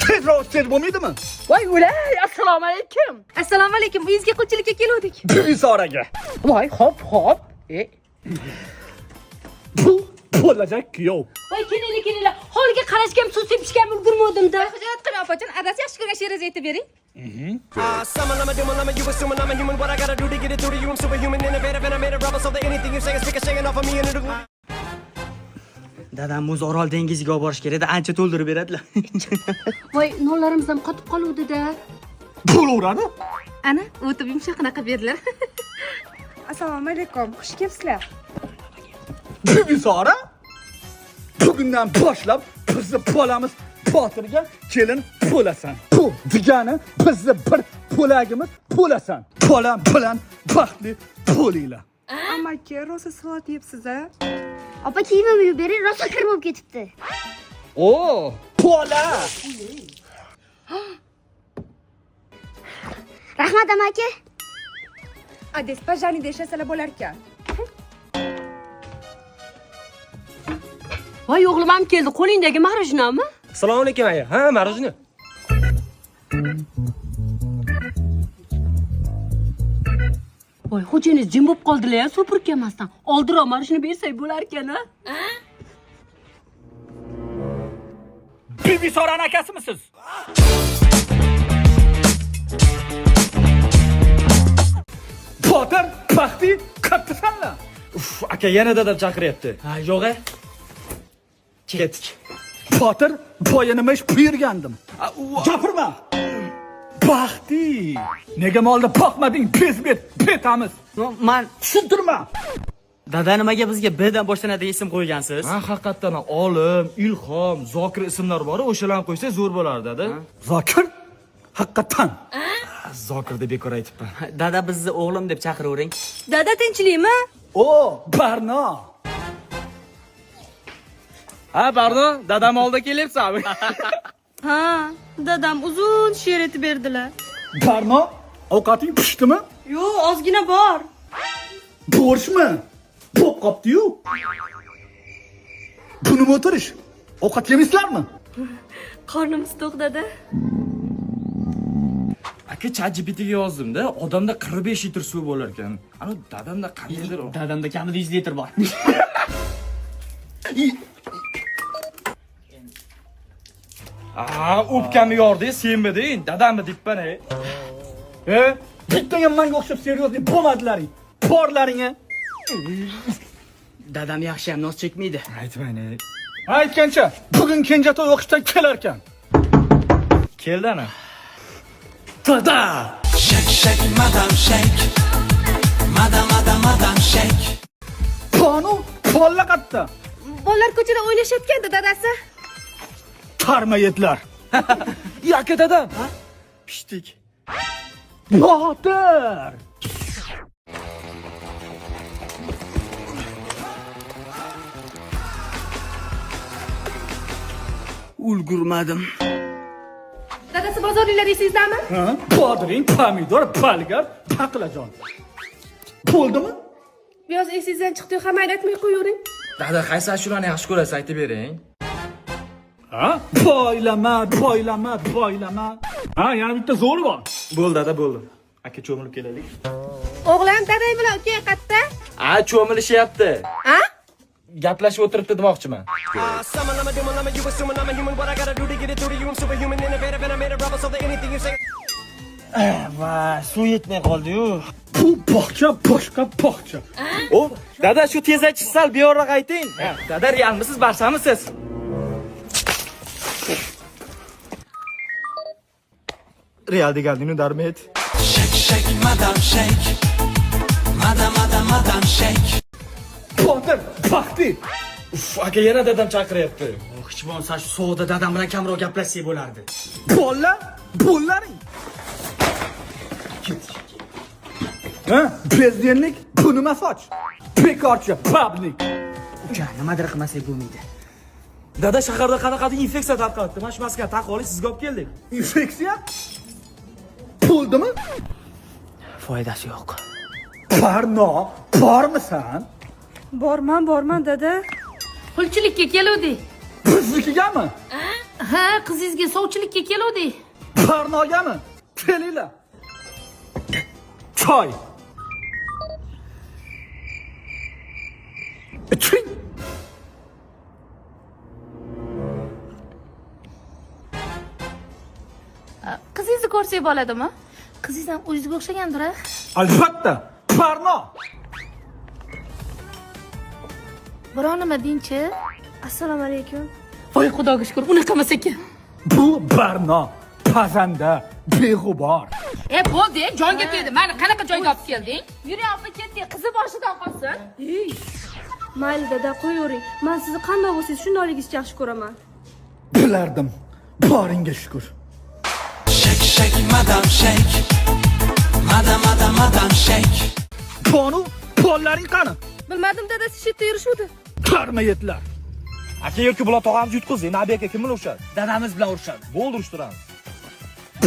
Tezroq tez bo'lmaydimi? Voy o'lay, assalomu alaykum. Assalomu alaykum. Uyingizga qulchilikka keluvdik. Bibisoraga. Voy, hop, hop. E, Bu bo'lajak kuyov. Voy kelinglar, kelinglar. Hovliga qarashga ham, suv sepishga ham ulgurmadim-da. Xijolat qilmang opajon, adasi yaxshi ko'rgan she'ringizni aytib bering. Summon, I'm a doom, I'm a you assuming I'm a human. What I gotta do to get it through to you? I'm superhuman, innovative, and I made a rubber so that anything you say is ricocheting off of me and it'll. Dadam o'zi Orol dengiziga olib borish kerak edi, ancha to'ldirib beradilar. Voy, nonlarimiz ham qotib qoluvdi-da. Bo'laveradi. Ana, o'tib yumshoq qilib berdilar. Assalomu alaykum, xush kelibsizlar. Bibisora. Bugundan boshlab bizni bolamiz Botirga kelin bo'lasan. Bu degani bizni bir bo'lagimiz bo'lasan. Bolam bilan baxtli bo'linglar. Amaki, rosa salat yebsiz a? Opa kiyimimni yuvib bering, rosa kir bo'lib ketibdi. O, bola. Rahmat amaki. Ades pajanida ishlasalar bo'lar ekan. Voy, o'g'lim ham keldi. Qo'lingdagi marojnami? Assalomu alaykum aya. Ha, marojni. Voy, xo'jayingiz jim bo'lib qoldilar ya, supurib kelmasdan. Oldinroq marojni bersak bo'lar ekan, a? Bibisorani akasimisiz? Botir, baxtli qattisanlar. Uf, aka yana dadam chaqiryapti. Ha, yo'q e. Ketdik. Botir, boya nima ish buyurgandim. Gapirma. Baxti. Nega molni boqmading? Bezbet, betamiz. Man Tushuntirma. dada nimaga bizga B dan boshlanadigan ism qo'ygansiz? Ha, haqiqatdan ham Olim, Ilhom, Zokir ismlari bor, o'shalarni qo'ysak zo'r bo'lardi, dada. Zokir, haqiqatan. Zokir deb bekor aytibman. Dada bizni o'g'lim deb chaqiravering. Dada tinchlikmi? O, Barno. Ha, Barno, dadam oldi kelyapsanmi? Ha, dadam uzun she'r aytib berdilar. Barno, ovqating pishdimi? Yo'q, ozgina bor. Borishmi? Bo'p qopti-yu. Bu nima o'tirish? Ovqat yemaysizlarmi? Qornimiz to'q dada. Aka ChatGPTga yozdim-da, odamda 45 litr suv bo'lar ekan. Ana dadamda qandaydir Dadamda kamida 100 litr bor. A, o'pkamni yordi, senmi deyin, dadammi debman ey. E, bittagam manga o'xshab seryozni bo'lmadilaring. Porlaring a. Dadam yaxshi ham nos chekmaydi. Aytmang ey. Aytgancha, bugun Kenjatoy o'qishdan kelarkan. Keldi ana. Dada! Bonu polla qatta. Bolalar ko'chada o'ynashayotgandi dadasi. Tarmayetlar. Aka dadam. Pishdik. Botir! Ulgurmadim. Dadasi bozorliklar esingizdami? Ha? Bodring, pomidor, balgar, baqlajon. Bo'ldimi? Piyoz esingizdan chiqdi, hamma aytmay qo'yavering. Dada, qaysi ashulani yaxshi ko'rasiz, aytib bering. Ha? Poylama, poylama, poylama. Ha, yana bitta zo'ri bor. Bo'ldi, dada, bo'ldi. Aka cho'milib kelaylik. O'g'lim dadang bilan ukang qayerda? A, cho'milishyapti. A? Gaplashib o'tiribdi demoqchiman. Summon, I'm a doom, I'm a you assuming I'm a human. What I gotta do to get it through to you? I'm superhuman, innovative, and I made a rubber so that anything you say. Va, suv yetmay qoldi-yu. Bu bog'cha boshqa bog'cha. O, dada shu tezakchi sal buyoqroq ayting. Dada realmisiz, barsamisiz? Real deganingni darmet. Botir, baxti. Uf, aka yana dadam chaqiryapti. Hech bo'lmasa shu sovuqda dadam bilan kamroq gaplashsak bo'lardi. Bolla, bo'llaring. Ha, prezidentlik bu nima soch? Bekorchi, pablik. Uka, nimadir qilmasak bo'lmaydi. Dada shaharda qanaqadir infeksiya tarqalibdi. Mana shu maskani taqib olib sizga olib keldik. Infeksiya? Bo'ldimi? Foydasi yo'q. Barno, bormisan? Borman, borman dada. Qulchilikka keluvdik. Biznikigami? Ha, qizingizga sovchilikka keluvdik. Barnogami? Kelinglar. Choy. Iching. Qizingizni ko'rsak bo'ladimi? Qizingiz ham o'zingizga o'xshagandir, a? Albatta, Barno. Biror nima dengchi? Assalomu alaykum. Voy, xudoga shukur, unaqa emas ekan. Bu Barno pazanda, beg'ubor. E, bo'ldi, jonga tegdi. Mani qanaqa joyga olib kelding? Yuring, opa, ketdik. Qizi boshidan qolsin. Mayli dada, qo'yavering. Men sizni qanday bo'lsangiz shundoqligingizni yaxshi ko'raman. Bilardim. Boringga shukur. Shake, shake, madam, shake. Madam, madam, madam, shake. Bonu, pollaring qani? Bilmadim dadasi, shu yerda yurishuvdi. Karmayetlar. Aka, yoki bular tog'amiz yutqizdi. Nabi aka kim bilan urushadi? Dadamiz bilan urushadi. Bo'ldi, urushtiramiz.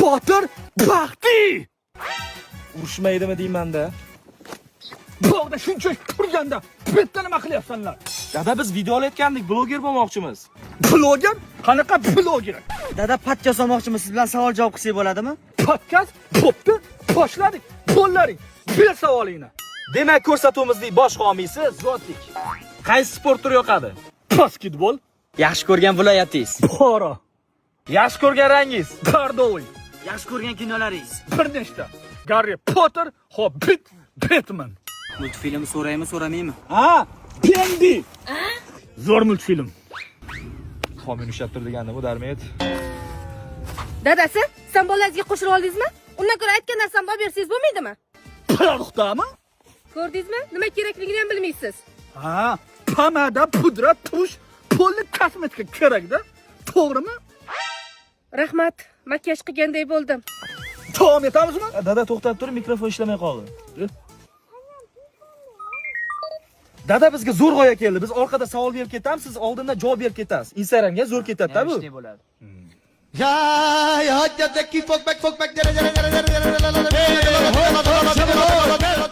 Botir Baxti. Urushmaydimi deyman-da. Bog'da shuncha turganda bitta nima qilyapsanlar? Dada, biz video olayotgandik, bloger bo'lmoqchimiz. Bloger? Qanaqa bloger? Dada, podkast olmoqchimiz, siz bilan savol javob qilsak bo'ladimi? Podkast bo'pti, boshladik. Pollaring, ber savolingni. Demak, ko'rsatuvimizning bosh homiysi Zotik. Qaysi sport turi yoqadi? Basketbol, Yaxshi ko'rgan viloyatingiz? Buxoro, Yaxshi ko'rgan rangingiz? Qardovoy, Yaxshi ko'rgan kinolaringiz? Bir nechta. Garri Potter, Hobbit, Batman. Multfilm so'raymi, so'ramaymi? Ha, Pendi. Zo'r multfilm. Homiyni ushlab tur degandi bu Darmet. Dadasi, sen bolangizga qo'shilib oldingizmi? Undan ko'ra aytgan narsamni olib bersangiz bo'lmaydimi? Paruxdami? Ko'rdingizmi? Nima kerakligini ham bilmaysiz. Ha, pomada, pudra, tush, polni kosmetika kerakda. To'g'rimi? Rahmat, makiyaj qilganday bo'ldim. Davom etamizmi? Dada, to'xtab tur, mikrofon ishlamay qoldi. Dada, bizga zo'r g'oya keldi. Biz orqada savol berib ketamiz, siz oldindan javob berib ketasiz. Instagramga zo'r ketadi-da bu. Shunday bo'ladi. Ya ya ya.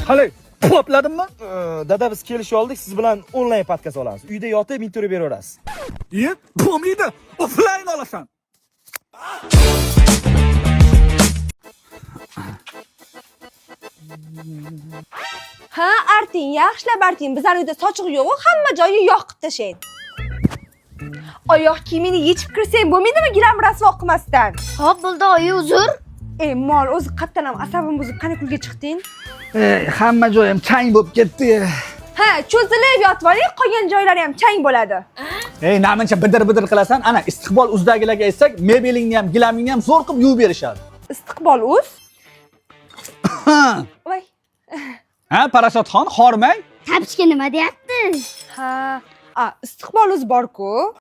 Qalay, popladimmi? Dada, biz kelishib oldik, siz bilan onlayn podkast olamiz. Uyda yotib intervyu beraverasiz. Iye, bo'lmaydi. Offline olasan. Ha, arting, yaxshilab arting. Bizning uyda sochiq yo'q, hamma joyi yog' qilib tashlang. Oyoq kiyimingni yechib kirsang bo'lmaydimi gilam rasvo qilmasdan? Xo'p, bo'ldi oyi, uzr. Ey, mol, o'zi qatdan ham asabim buzib qani kulga chiqding? Ey, hamma joyim chang bo'lib ketdi. Ha, cho'zilib yotib oling, qolgan joylari ham chang bo'ladi. Ey, namuncha bidir-bidir qilasan. Ana, Istiqbol uzdagilarga aytsak, mebelingni ham, gilamingni ham zo'r qilib yuvib berishadi. Istiqbol uz. Voy. Ha, Parasatxon, hormang. Tapchka nima deyapti? Ha, a, Istiqbol uz bor-ku.